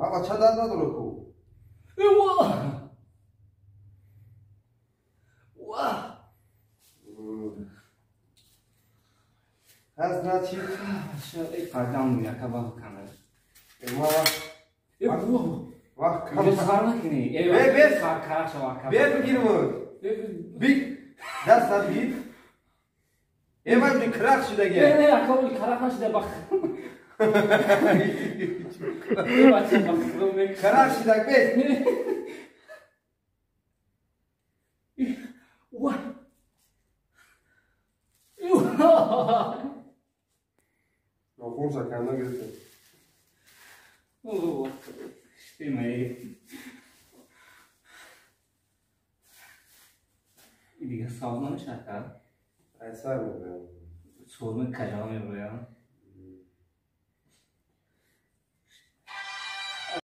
А бача дард надорад ку? Аз значит Пардон, яка ба камера. Ма вақт кам. Сар накунӣ. Бе, бе. Бе бигирм. Биг. Даст бигир. Э ман крах шудаги. Не, не, ака, крах нашуда бах. Крах шудаг бес. Нохун шаканда гирифтем. Дига савд намешавад? Айсар мебарам. Сурми кажа мебарам.